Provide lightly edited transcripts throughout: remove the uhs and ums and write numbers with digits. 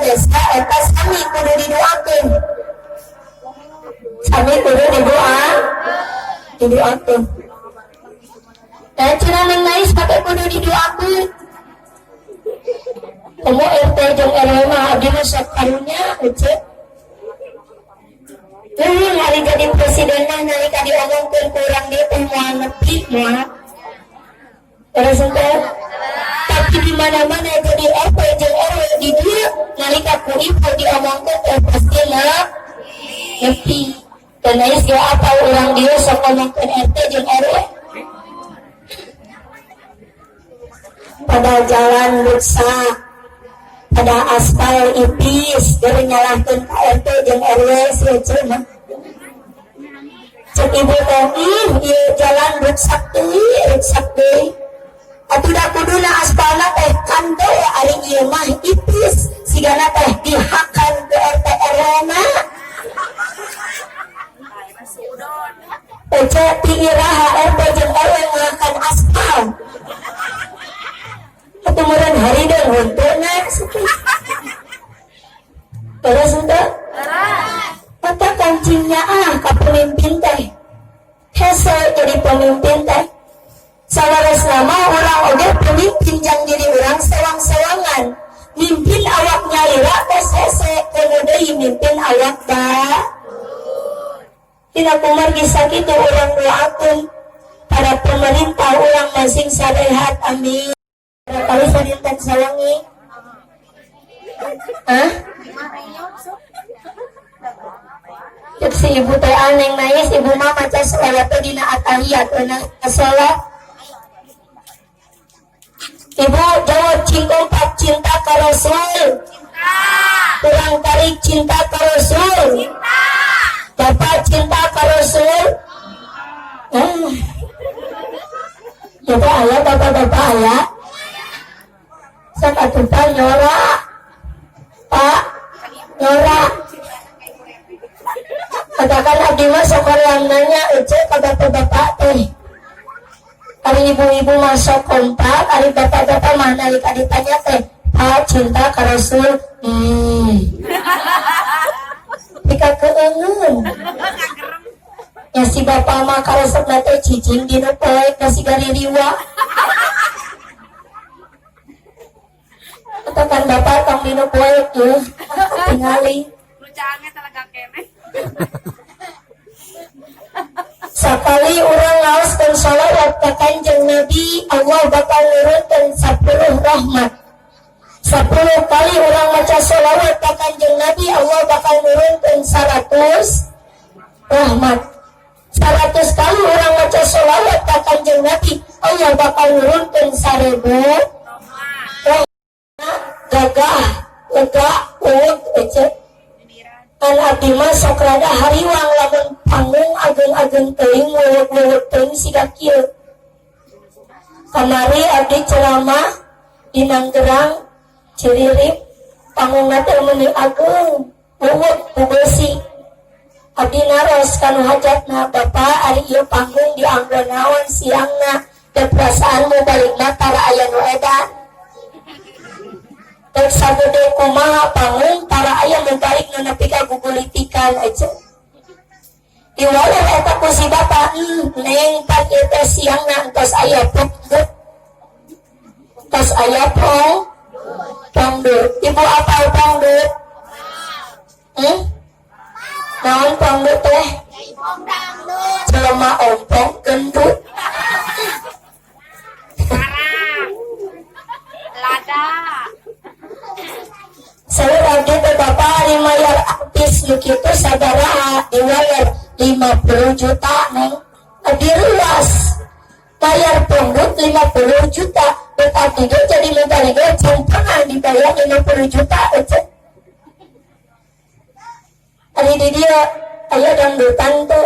desa eta sami kudu didoakeun, sami kudu didoakeun. Dan cenah Neng Nais pakai kudu didoakeun. Komo RT jeung RW mah abdi mah sok karunya, Ece. Hari jadi presiden mah nalika diomongkeun ku urang dieu teh moal ngerti, moal. Terus teh, tapi di mana-mana jadi RT jeung RW di dieu nalika ku ibu diomongkeun teh pasti ngerti. Dan Nais ge apa urang dieu sok ngomongkeun RT jeung RW. Pada jalan rusak, pada aspal ipis, dari nyalahkeun ka RT jeung RW si Ece mah. Cek ibu teh, ih, ieu jalan rusak deui, rusak deui. Atuh da kuduna aspalna teh kande, ari ieu mah ipis, sigana teh dihakan ke RT RW na. Ece ti iraha RT jeung RW ngahakan aspal. Atuh meureun harideung hunteuna. Terus henteu? Mata kancingnya ah ka pemimpin teh. Hese jadi pemimpin teh. Saleresna mah urang oge pemimpin jang diri urang sewang-sewangan. Mimpin awak nyalira teh hese, komo deui mimpin awak ba. Tina kumargi sakitu urang doakeun para pemerintah urang masing sarehat, amin. Kali sadinten sawangi. Hah? Cek si ibu teh aneng Nais, ibu mah maca sholawat teh dina atahiyat eunah salat. Ibu jawab cingkompak cinta ka Rasul. Cinta. Kurang tarik cinta ka Rasul. Cinta. Bapak cinta ka Rasul. Bapak ayah, bapak-bapak ayah. Sok atuh Pak nyora. Pak nyora. Katakan abdi mah sok hoream nanya ece ka bapak-bapak teh. Ari ibu-ibu mah sok kompak, ari bapak-bapak mah nalika ditanya teh, Pak cinta ka Rasul. Pika keungeun. Ya si bapak mah karesepna teh cicing dina poek ka siga ririwa. Katakan bapak tong dina poek yeuh, tingali. Nu cange talaga keneh. Sakali urang ngaoskeun sholawat ka Kanjeng Nabi, Allah bakal nurunkeun 10 rahmat. 10 kali urang maca sholawat ka Kanjeng Nabi, Allah bakal nurunkeun 100 rahmat. 100 kali urang maca sholawat ka Kanjeng Nabi, Allah bakal nurunkeun 1000 rahmat. Gagah, lega, uweg ece. Kan abdi mah sok rada hariwang lamun panggung ageng-ageng teuing, wuweg-wuweg teuing siga kieu. Kamari abdi ceramah di Nanggerang, Ciririp, panggungna teh meuni ageng, wuweg ku beusi. Abdi naros kanu hajatna, Bapak ari ieu panggung dianggo naon siangna, teu perasaan mu balikna tara aya nu edan. Rek sagede kumaha panggung tara aya nu balik nu nepi ka gugulitikan aja. Diwaler eta ku si bapak, neng pan ieu teh siangna entos aya pangdut. Entos aya pangdut. Ibu apal pangdut? Naon pangdut teh? Jelema ompong gendut. Parah. Lada. Saur abdi teh bapak ari mayar artis nu kitu sabaraha? Diwaler 50 juta neng. Abdi ruas. Bayar pangdut 50 juta. Dan abdi ge jadi mubalik ge can pernah dibayar 50 juta ece. Ari di dieu aya dangdutan teu?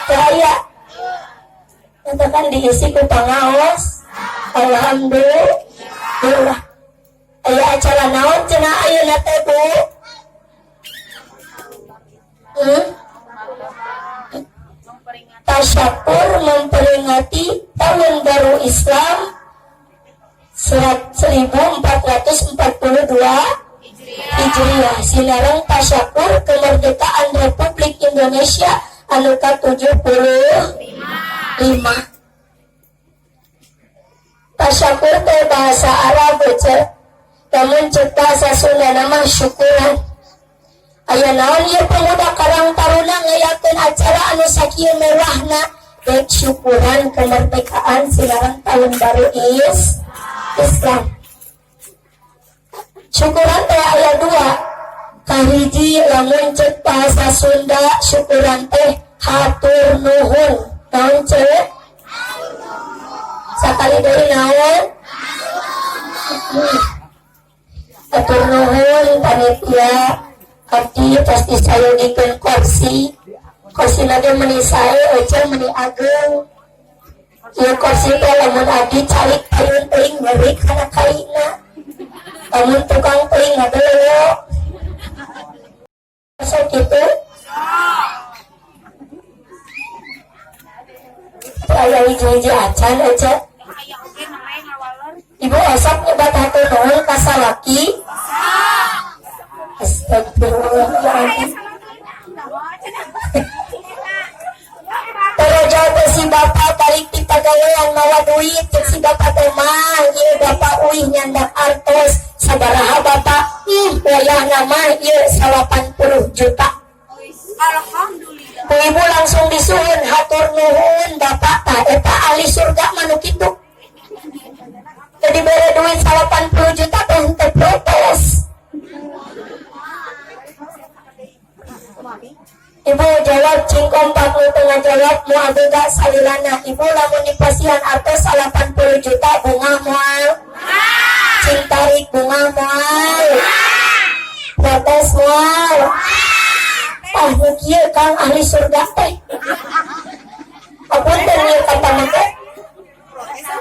Teu aya. Eta kan diisi ku pangaos. Alhamdulillah. Aya acara naon cenah ayeuna teh Bu? Tasyakur memperingati tahun baru Islam 1442 Hijriah sinareng tasyakur kemerdekaan Republik Indonesia anu ka-75. Tasyakur teh bahasa Arab ce, namun cek bahasa Sunda nama syukuran. Aya naon ieu pemuda Karang Taruna ngayakeun acara anu sakieu mewahna? Dek syukuran kemerdekaan sinareng tahun baru Islam. Syukuran teh aya dua. Kahiji, lamun cek bahasa Sunda syukuran teh hatur nuhun. Naon cek? Sakali deui, naon? Hatur nuhun panitia, abdi pasti sayogikeun kursi. Kursi ge meni sae ece, meni ageng. Ieu kursi teh lamun abdi calik payun teuing nyeri kana kaina. Lamun tukang teuing ngabeleo. Sok kitu. Aya hiji-hiji acan ece. Aya oge namanya ngawaler. Ibu osok nyebat hatur nuhun ka salaki? Astagfirullahaladzim. Torojo teh si bapak balik ti pagawean mawa duit, cek si bapak teh, "Mah, ieu bapak uih nyandak artos." "Sabaraha, Bapak?" "Ih, wayahna mah ieu 80 juta." Alhamdulillah. Ku ibu langsung disuhun, "Hatur nuhun, Bapak." Tah, eta ahli surga mah nu kitu. Jadi bere duit 80 juta teh henteu protes. Ibu jawab cing kompak, nu teu ngajawab moal boga salilana. Ibu lamun dipasihan artos 80 juta bungah moal? Cing tarik, bungah moal? Protes moal? Ah, nu kieu Kang ahli surga teh. Apunten ieu kata mah teh.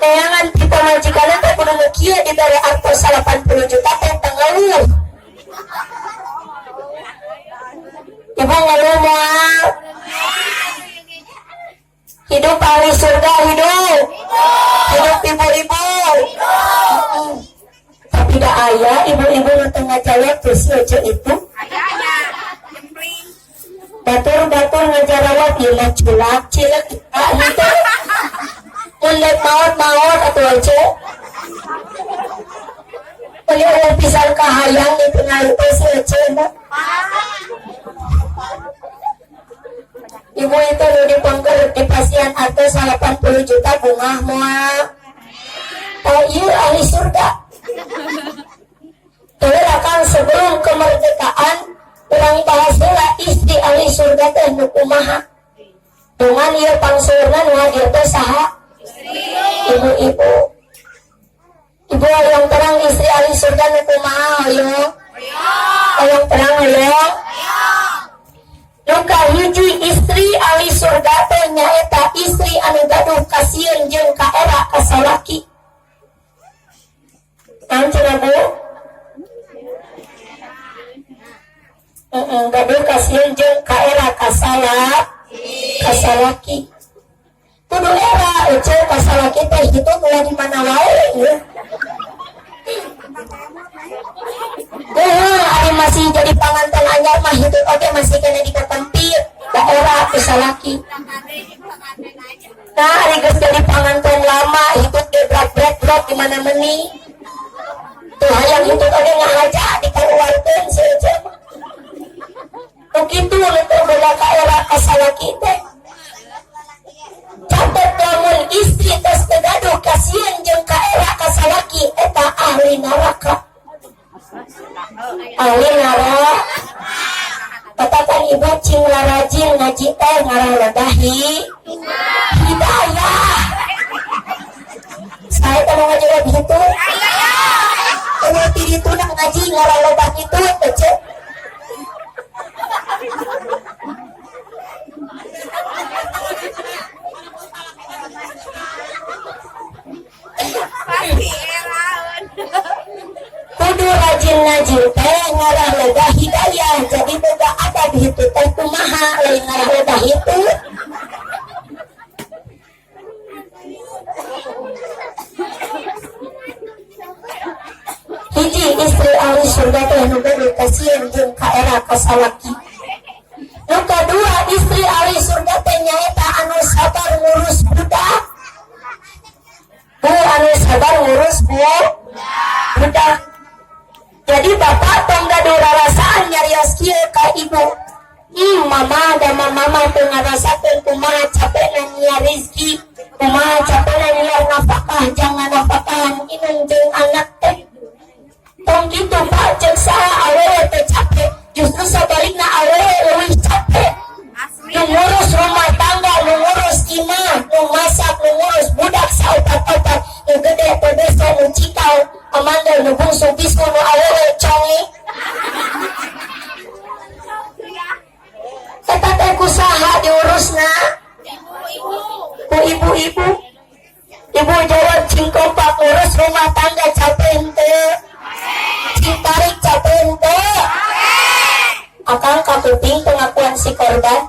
Teangan ti pamajikanna teh kudu nu kieu, dibere artos 80 juta teh teu ngeluh. Ibu ngeluh moal? Hidup ahli surga, hidup. Hidup ibu-ibu. Tapi da aya ibu-ibu nu teu ngajawab tuh si Oce itu. Ayahnya jempling. Batur-batur ngajarawab, ieu mah culak cilek ah henteu. Mun dek maot-maot atuh Oce. Meuni eueuh pisan kahayang ditingali teh si Oce mah. Ibu itu nu dipengker dipasihan artos 80 juta bungah moal? Oh, iya ahli surga. Teu Kang, sebelum kemerdekaan urang bahas heula istri ahli surga teh nu kumaha. Dengan ieu pangseurna nu hadir teh saha? Ibu-ibu. Ibu yang terang istri ahli surga nu kumaha, ayo? Hoyong terang, hoyong? Nu kahiji, istri ahli surga teh nyaeta istri anu gaduh kasieun jeung kaera ka salaki. Naon cenah, Bu? Heeh, gaduh kasieun jeung kaera ka salaki. Kudu era ece ka salaki teh hitut ulah di mana wae ieu. Heeh, ari masih jadi panganten anyar mah hitut oge masih kena dikatempit, da era ku salaki. Nah, ari geus jadi panganten lama hitut gebrak-gebrak di mana meni. Tuh hayang hitut oge ngahaja dikaluarkeun si ece mah. Nu kitu nu teu boga kaera ka salaki teh. Catet, lamun istri tos teu gaduh kasieun jeung kaera ka salaki, eta ahli neraka. Ahli neraka. Katakan ibu cing larajin ngaji teh ngarah loba hidayah. Saya teh mau ngajawab gitu. Eueuh ti ditu na ngaji ngarah loba kitu teh ce. Pasti eraeun. Kudu rajin ngaji teh ngarah loba hidayah. Jadi boga adab hitut teh kumaha, lain ngarah loba hitut. Hiji, istri ahli Ahli surga teh nu gaduh kasieun jeung kaera ka salaki. Nu kadua, istri ahli surga teh nyaeta anu sabar ngurus budak. Bu, anu sabar ngurus bu budak. Jadi bapak tong gaduh rarasaan nyarios kieu ka ibu. Mama da mama teu ngarasakeun kumaha capekna nyiar rizki, kumaha capekna nyiar nafkah, jangan nafkahan inung jeung anak teh. Tong kitu, Pak, ceuk saha awewe teh capek? Justru sabalikna, awewe leuwih capek. Asli. Nu ngurus rumah tangga, nu ngurus imah, nu masak, nu ngurus budak saopat-opat, nu gede teh beso, nu cikal, amandel, nu bungsu bisu, nu awewe congi. Eta teh ku saha diurusna? Ibu-ibu. Ku ibu-ibu. Ibu jawab cing kompak, ngurus rumah tangga capek henteu? Cing tarik, capek henteu? Akang kakuping pengakuan si korban.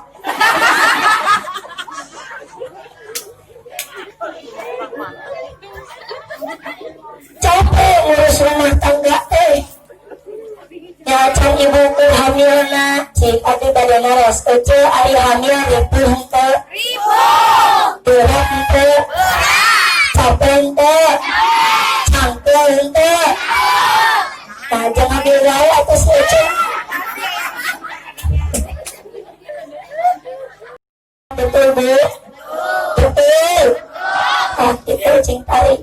Capek ngurus rumah tangga teh. Ya can ibu ku hamilna, cik abdi bade naros, ece ari hamil ripuh henteu? Ribu. Berat henteu? Capek henteu? Cangkel henteu? Nah, jangan hamil wae atuh si ece. Betul, Bu? Betul. Ah, gitu cing tarik.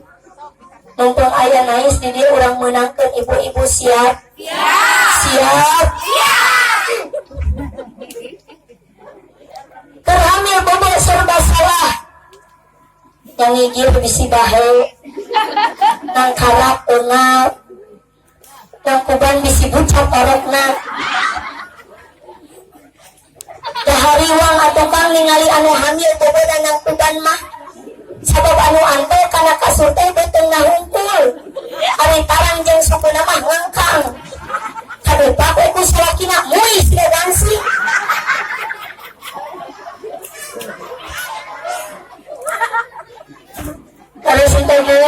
Mumpung aya nais di dieu, urang meunangkeun ibu-ibu, siap? Siap. Siap. Keur hamil bobo serba salah. Yang ngigil bisi bahe. Nang kalap eungal. Nang kuban bisi bucat orokna. Da hariwang atuh, Kang, ningali anu hamil bobo dan nang kuban mah. Sabab anu antel kana kasur teh beuteungna hungkul. Ari tarang jeung sukuna mah ngangkang. Kadupak we ku salakina, muis siga gangsi. Kalau sinten, Bu?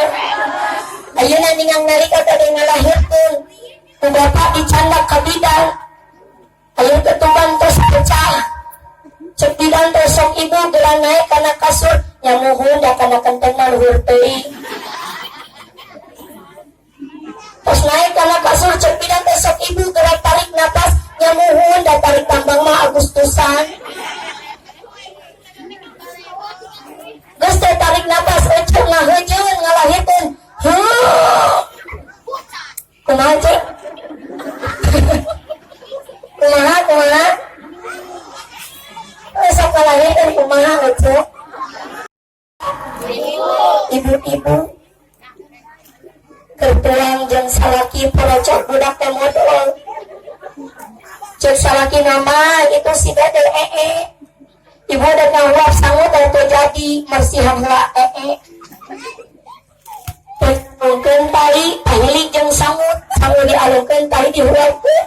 Ayeuna ningang nalika tadi ngalahirkeun, ku bapak dicandak ka bidan. Ayeuna ketumban tos pecah. Cek bidan teh, "Sok ibu geura naik kana kasur." Nya muhun, da kana kenteng mah luhur teuing. Tos naik kana kasur, cek bidan teh, "Sok ibu geura tarik napas." Nya muhun, da tarik tambang mah Agustusan. Geus teh tarik napas, ece ngaheujeun ngalahirkeun. Heuh. Kumaha, Cek? Kumaha, kumaha? Eh, sok ngalahirkeun kumaha, ece? Ibu-ibu keur tuang jeung salaki porocok, budak teh modol. Cek salaki nama itu si dede ee. Ibu udah ngahuap sangu teh teu jadi, mersihan heula ee. Alungkeun tali, tahilik jeung sangut, sangu dialungkeun, tali dihuapkeun.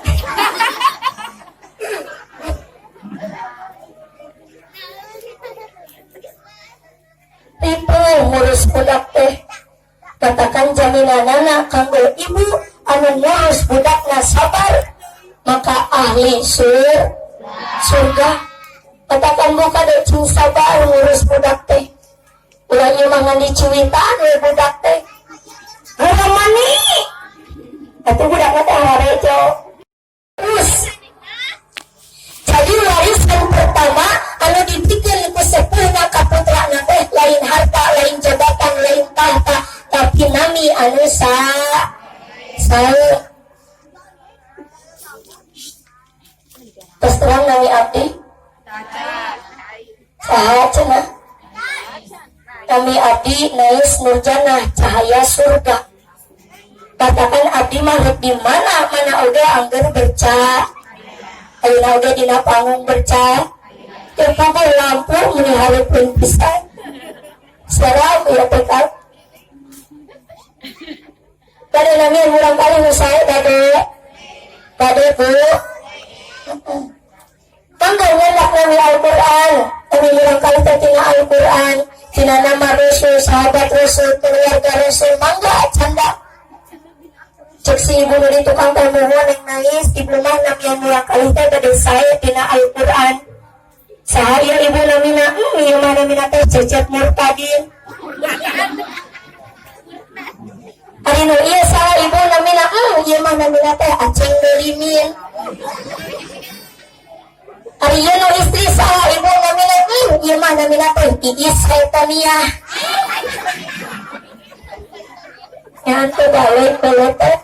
Ripuh ngurus budak teh. Katakan jaminanana kanggo ibu anu ngurus budakna sabar, maka ahli surga. Katakan buka deh cing sabar ngurus budak teh. Ulah ieu mah ngan dicuwitan we budak teh. Budak mani. Atuh budak teh harejo. Terus jadi warisan pertama anu dipikeun ku sepuhna ka putrana teh lain harta, lain jabatan, lain tahta, tapi nami anu sa sae. Terus terang nami abdi saha cenah? Nami abdi Nais Nurjanah, cahaya surga. Katakan abdi mah rek di mana mana oge angger berca. Ayeuna oge dina panggung berca. Teu puguh lampu meuni hareupeun pisan. Sarap ya teh kan. Bade nami murang kali nu sae bade. Bade, Bu. Mangga nyandak nami Al-Quran. Kami murang kali teh tina Al-Quran, tina nama Rasul, sahabat Rasul, keluarga Rasul, mangga canda. Cek si ibu nu di tukang teh, "Muhun, Neng Nais, ibu mah namian murangkalih teh bade sae tina Al-Qur'an." Saha ieu ibu namina? Ieu mah namina teh Cecep Murtadin. Ari nu ieu saha ibu namina? Ieu mah namina teh Aceng Dolimin. Ari ieu nu istri saha ibu namina? Ieu mah namina teh Iis Haitaniah. Ya teu balik balik teh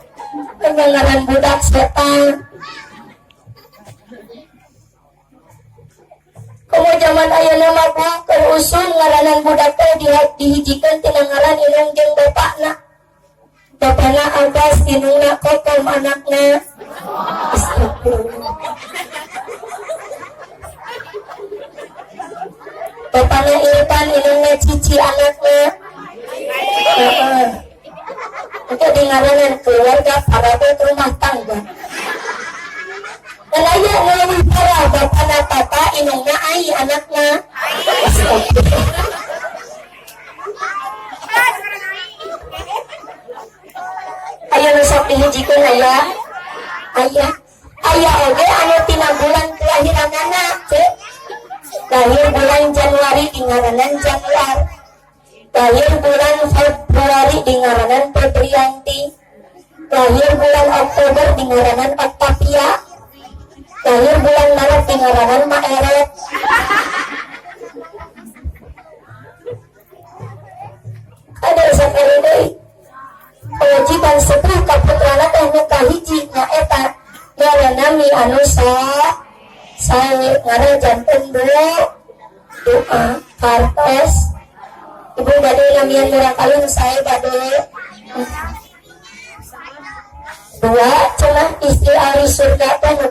ngaran budak setan. Komo zaman ayeuna mah, Bu, keur usul ngaranan budak teh dihijikeun tina ngaran indung jeung bapakna. Bapakna Abbas, indungna Kokom, anakna. Astagfirullah. Bapakna Irfan, indungna Cici, anakna. Heeh. Itu di ngaranan keluarga parabot rumah tangga. Dan aya nu leuwih parah, bapakna Tata, indungna Ai, anakna. Astagfirullah. Aya nu sok dihijikeun aya. Aya. Aya oge anu tina bulan kelahiranana, Cek. Lahir bulan Januari dingaranan Januar. Lahir bulan Februari dingaranan Febrianti. Lahir bulan Oktober dingaranan Octavia. Lahir bulan Maret dingaranan Maeret. Ada sakali deui. Kewajiban sepuh ka putrana teh nu kahiji nyaeta ngaranami anu sae, ngaran janten doa kartos. Ibu bade namian murangkalih nu sae? Bade dua cenah istri ahli surga teh nu